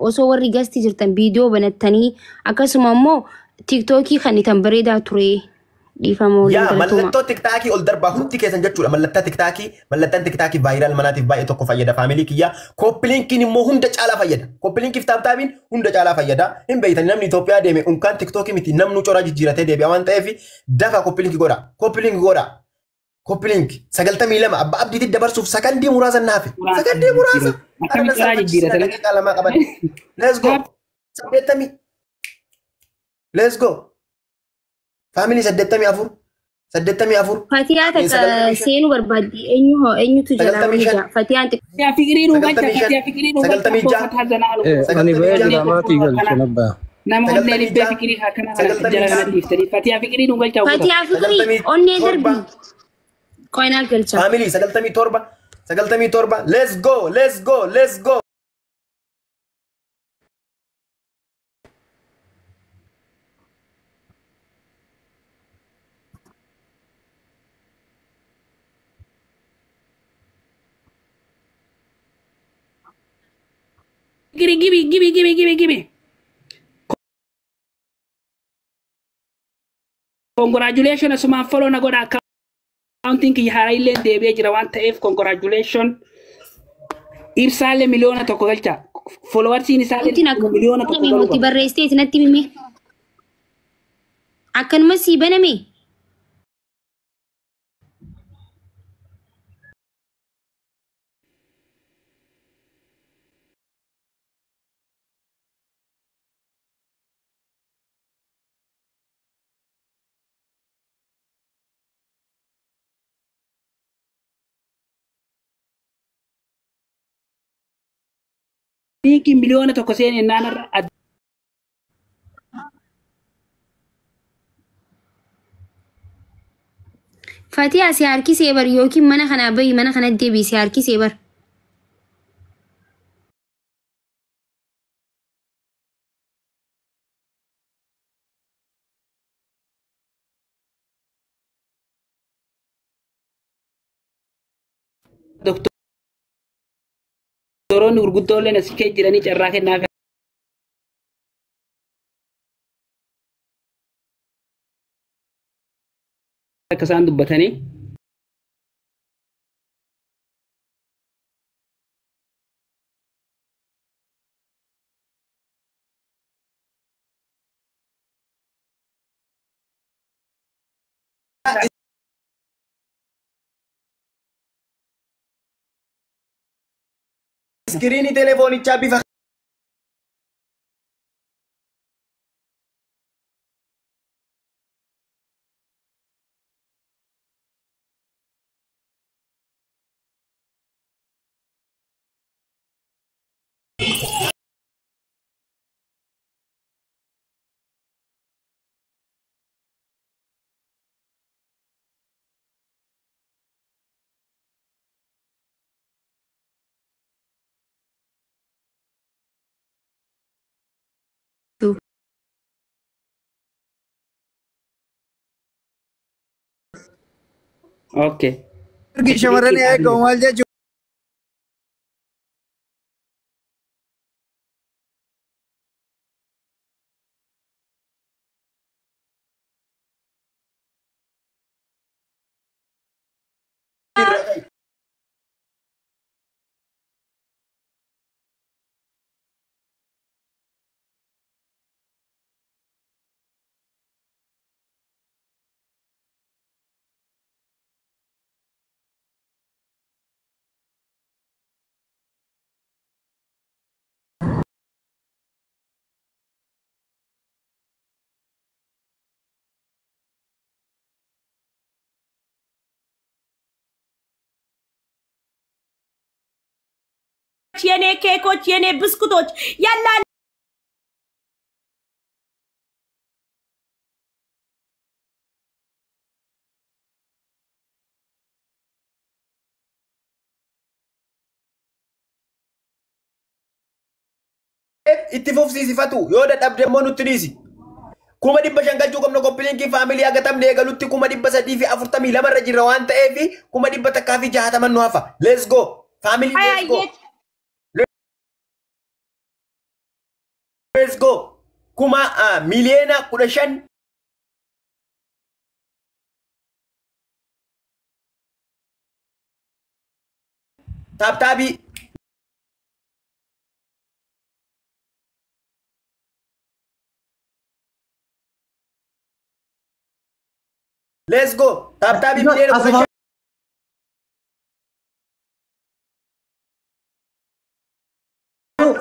Osoo warri gasti jirtan viidiyoo banattanii akkasuma immoo TikTokii kan itan bareedaa ture. Dhiifama waliin Yaa galatuma. Mallattoo TikTokii ol darbaa hundi keessan jechuudha. Mallattoo TikTokii, mallattoon TikTokii viral manaatiif baay'ee tokko fayyada family kiyya. Copy linkiin immoo hunda caalaa fayyada. Copy linkiif tap tapiin hunda caalaa fayyada. Hin beektan, namni Itoophiyaa deeme unkaan TikTokii miti, namnu coraa jijjiiratee deebi'a waan ta'eef dafa copy linkii godha. Copy linkii godha. Copy link 92 abbaa abdiitti dabarsuuf sakandii muraasa naafe. Sakandii muraasa. Akkamitti coraa jijjiiratan? Daqiiqaa 2 qaban. Let's go. 80. Let's go. Family 84. 84. Fatiyaa takka 95. Seenuu barbaaddi. Eenyu hoo eenyutu jalaa 95. jaa? Fatiyaan xiqqoo. Fatiyaa fiqirii nuu galcha. 95. Fatiyaa fiqirii nuu galcha. 96. Fataa zanaa alu. Ani bahee jira, maatii galchu nabbaa. Nama onnee 96. libbee fiqirii akkana kana jala kana dhiiftanii. Fatiyaa fiqirii nuu galcha. Fatiyaa fiqirii onnee 97. darbi. Qoynaa galcha. Family 97. 97. Let's go. Let's go. Let's go. Fiqirii gibi gibi gibi gibi gibi. Congratulation, asumaan follow na godha, accountiin kiyya haaraa illee deebi'ee jira waan ta'eef congratulation. Ibsaallee 1 million galcha. Followersiin isaallee Wanti akka 1 million galuu nuti qaba. Barreessitee isinatti hime. Akkanuma sii baname. Liinkiin 1 million seenee naanarra Fatiyaa si harkisee bar, yookiin mana kanaa bahi, mana kana deebii si harkisee bar. Doktoroonni gurguddoolleen as kee jiranii carraa kennaaf akka isaan dubbatanii. Screenii telefoonichaa bifa Okay. Ergi shamarran eegamu maal jechuudha? የኔ ኬኮች፣ የኔ ብስኩቶች ያላ Itti fufsiisifatu yoo dadhabde immoo nutti dhiisi. 500,000 galchuu qabna copy linkii family agatamne eegalutti 342,000 irra jirra waan ta'eef 160,000 nu hafa. Let's go. Family, let's go. አያየች። Let's go. Kuma 15 miliyoona. Tap taabii. Let's go. Tap taabii 15 miliyoona.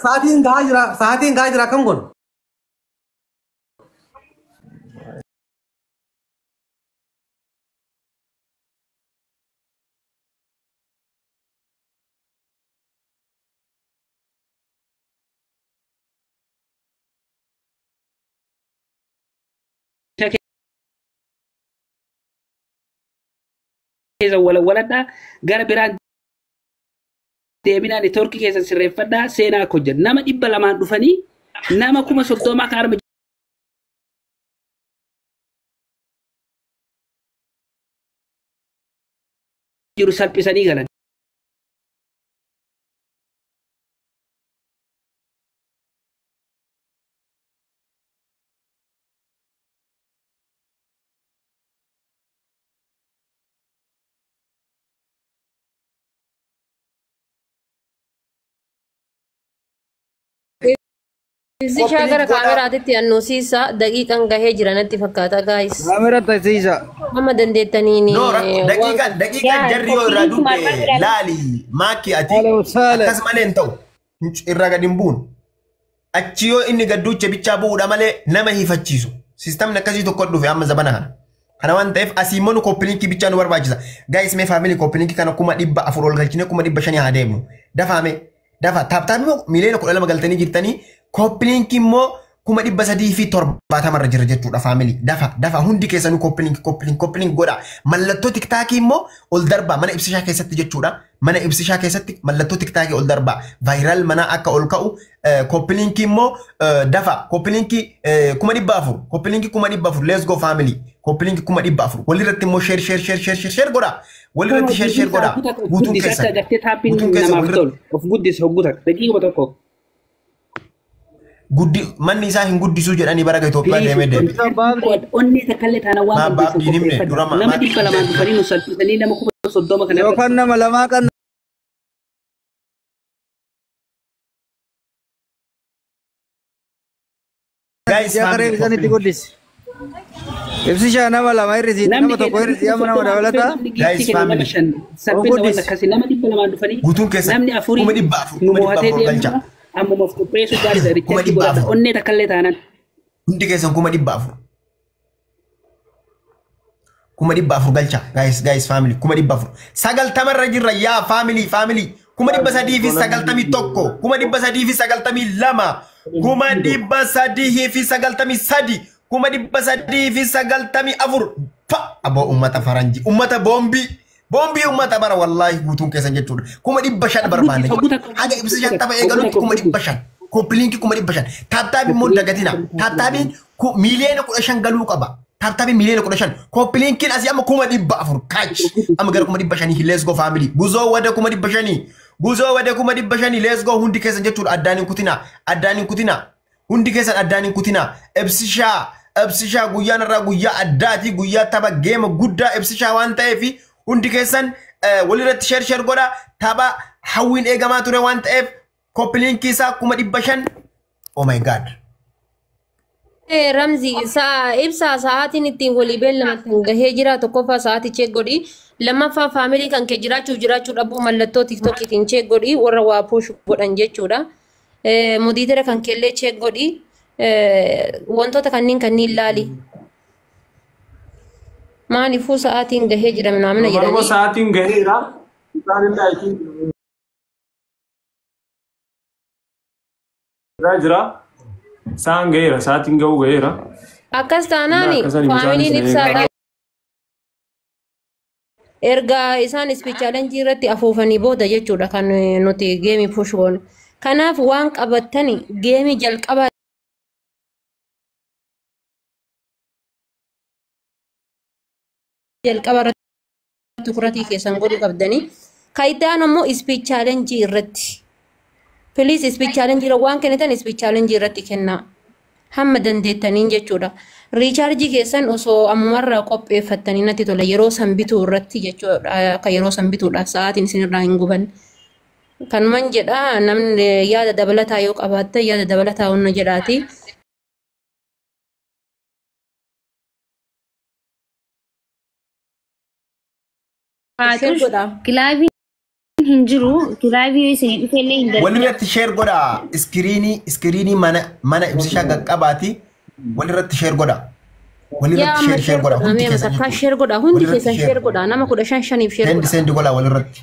Sa'aatiin gahaa jira. Sa'aatiin gahaa jira akkam goonu? Keessa walwaladhaa gara biraan deebinaa, networkii keessan sirreeffadhaa, seenaa akka hojjetu nama 200n dhufanii nama 30,000 kan arma jiru salphisanii galan. Ibsishaa gara kaameraatitti annuusiisa, daqiiqaan gahee jira natti fakkaata, guys. Kaamera taasiisa. Amma dandeettaniin. No, daqiiqaan daqiiqaan jarri yoo irraa dubbe laali maakki ati akkas malee hin ta'u, irraa gad hin bu'un. Achi yoo inni gadduuche bichaa bu'uudha malee nama hifachiisu. Sistamni akkasii tokko dhufe amma zabana kana. Kana waan ta'eef asii immoo nu copy linkii bichaa nu barbaachisa. Guys, mee family, copy linkii kana 400,000 ol galchine 500,000 haa deemnu. Dafaame dafa. Tap tap immoo 12 miliyoona galtanii jirtanii, copy linkii immoo 370,000 irra jira jechuudha, family. Dafa dafa, hundi keessanuu copy link, copy link, copy link godha. Mallattoo TikTokii immoo ol darbaa mana ibsishaa keessatti jechuudha. Mana ibsishaa keessatti mallattoo TikTokii ol darbaa. Viral mana akka ol ka'u copy linkii immoo dafa, copy linkii 400,000, copy linkii 400,000. Let's go, family, copy linkii 400,000. Walirratti immoo share, share, share, share, share, share godha. Walirratti share, share godha. Guutuun Guddisa keessan. agartee taappiin Guutuun keessan namaaf walirratti. tolu of guddisa hogguta daqiiquma tokko. Guddi manni isaa hin guddisuu jedhanii bara Itoophiyaa deemee deeme. Onnee takkallee taana waan Maa dandeessan baabdiin himne dura qopheeffadha. Nama 200n dhufanii nu salphisanii nama 30,000 kana irratti. Yookaan nama lamaa kan Guys, yaa qaree family, bishaan itti guddisi. Ibsishaa nama lama hir'isi, Namni nama tokko hir'isi, amma nama dabalata. Namni Guys, giiftii kennu nama family. 5 salphina waan Guddisi. akkasii nama 200n dhufanii Guutuun keessan namni afurii 400,000, nu 400,000 mo'atee galcha. deemudha. Ammuma of qopheessu gaariidha. Kuma Richaarjii dhibba godhata. afur. Onnee takkallee taanan. Hundi keessan 400,000. 400,000 galcha. Guys, guys, family, 400,000. 90rra jirra yaa family, family. 391,000, 392,000, 393,000, 394,000. Fa aboo ummata faranjii, ummata boombii. Boombii ummata bara wallaahi guutuun keessan jechuudha. 500,000 barbaanne. Haga ibsa 50 eegalutti 500,000. Copy linkii 500,000. Tap tap immoo dagatina. Tap tapiin 15 miliyoona galuu qaba. Tap tapiin 15 miliyoona. Copy linkiin asii amma 400,000. Kaach. Amma gara 500,000, let's go, family. Guzoo wada 500,000. Guzoo wada 500,000, let's go, hundi keessan jechuudha, addaan hin kutina. Addaan hin kutina. Hundi keessan addaan hin kutina. Ibsishaa. Ibsishaa guyyaan irraa guyyaa addaati. Guyyaa tapha game guddaa ibsishaa waan ta'eef hundi keessan walirratti share, share godha. Tapha hawwiin eegamaa ture waan ta'eef copy linkii isaa 500,000. Oh my God. Ramzi ibsaa sa'aatiin ittiin walii beellamatan gahee jira. Tokkoffaa sa'aatii check godhi, lammaffaa family kan kee jiraachuuf jiraachuu dhabuu mallattoo TikTokiitiin check godhi, warra waa push godhan jechuudha. Moderator kan keellee check godhi, wantoota kanneen kanneen laali. Maaliifuu sa'aatiin gahee jira naamna Margo jedhanii. sa'aatiin gaheera. Isaan illee achi jira. Sa'aan gaheera. Sa'aatiin gahuu gaheera. Akkas taanaan Akkasaan familyn bishaan ibsaadha. Erga isaan speed challenge irratti afuufanii booda jechuudha kan nuti game push goonu. Kanaaf waan qabattani game jalqabaa jalqaba irratti kuratii keessan godhuu qabdanii. Kayitaan immoo speed challenge irratti. Please speed challenge irra waan kennitan speed challenge irratti kennaa. Hamma dandeettaniin jechuudha. Recharge keessan osoo ammumarraa qopheeffattanii natti tola yeroo san bituu irratti jechuudha. Akka yeroo san bituudhaaf sa'aatiin isinirraa hin gubanne. Kanuman jedha namni yaada dabalataa yoo qabaatte yaada dabalataa onna jedhaati. Share godhaa. Gilaabiin hin jiru. Gilaabii yoo isin dhufellee hin darbu. Walirratti share godhaa. Iskiriinii mana ibsishaa qaqqabaati. Walirratti share godhaa. Yaa Walirratti amma share share godhaa. Hundi mee keessan matakkaa jechuudha. share godhaa hundi Walirratti keessan share. share godhaa nama 15 5f share Sendi godhaa. sendi godhaa walirratti.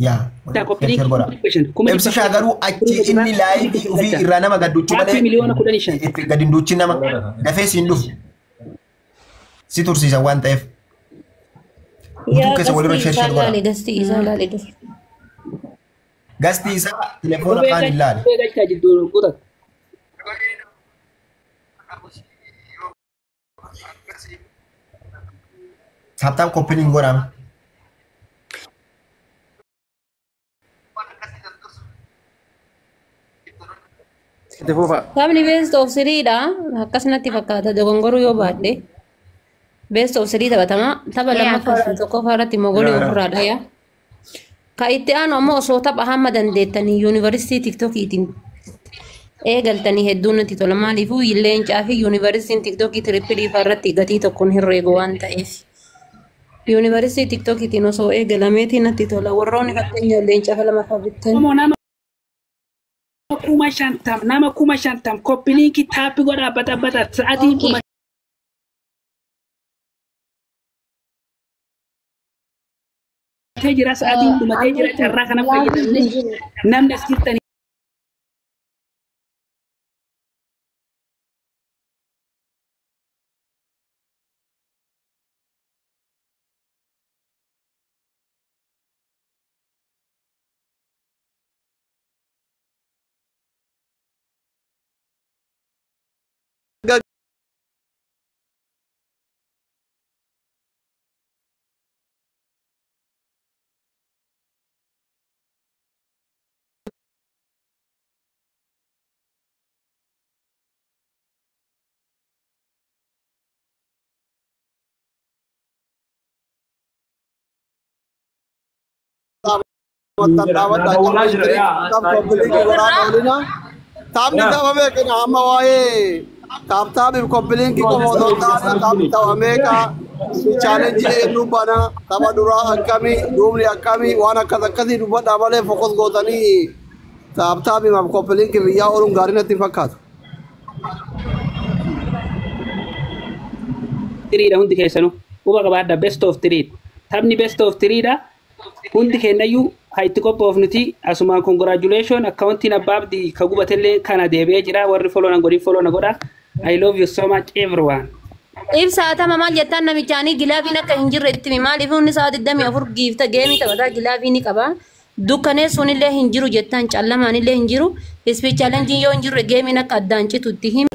Yaa walirratti share share godhaa. Ibsishaa garuu achi inni laayivii ofii irraa nama gadduuchu Taappii malee 15,000,000. itti gadi hin duuchin nama dafee siin dhufu. Si tursiisa waan ta'eef. Guutuu Yaa keessa walirra gastii share isaa share godhaa. laali gastii isaa laali dur. Gastii isaa telefoona kaan hin laale. Qubee galchaa jidduu guutat. Tap tap koppiliin godhama. Itti fufa. Taphni best of three dha. Akkas natti fakkaata dogongoruu yoo baadhe. Best of three taphatama. Tapha Ee, lammaffaa akkasuma. tokkoffaa irratti immoo goolii Yaa, yaa. ofirraa dhaya. Ka itti aanu ammoo osoo tapha hamma dandeettanii yuunivarsiitii tiktookiitiin eegaltanii hedduun natti tola. Maaliifuu leencaa fi yuunivarsiitiin tiktookii tirippilii fa'aa irratti gatii tokkoon herreegu waan ta'eef. Yuunivarsiitii tiktookiitiin osoo eegalameetii natti tola. Warroonni fakkeenyaaf leencaa fi lamaffaa bittan. Oromoo nama 50,000 nama 50,000 copy link tap godhaa bata bata sa'aatiin Okay. dhumatee jira sa'aatiin dhumatee jira carraa kana fayyadamne namni as jirtan Taphni taphamee kana amma waa'ee taaptaabiif koppiliinkii qofa osoo hin taane taphni taphamee ka chaalenjii hedduu bana tapha duraa akkamii duubni akkamii waan akkas akkasii dubbadhaa malee fokkos gootanii taaptaabiif koppiliinkii biyyaa ooluun gaarii natti hin fakkaatu. tiriidha hundi keessanuu quba qabaadha best of three taphni best of threedha hundi kennayyuu haa itti qophoofnuti asumaan congratulation akkaawuntiin abbaa abdii ka gubatellee kana deebi'ee jira warri follow na godhin follow na godha I love you so much everyone. Ibsaa tama maal jettaan namichaanii gilaabiin akka hin jirre itti himi. Maaliif inni sa'a 24 giifta geemii taphataa gilaabii ni qaba. Dukkaneessuun illee hin jiru jettaan callamaan illee hin jiru. Ispi chaalenjiin yoo hin jirre geemiin akka addaan citu itti himi.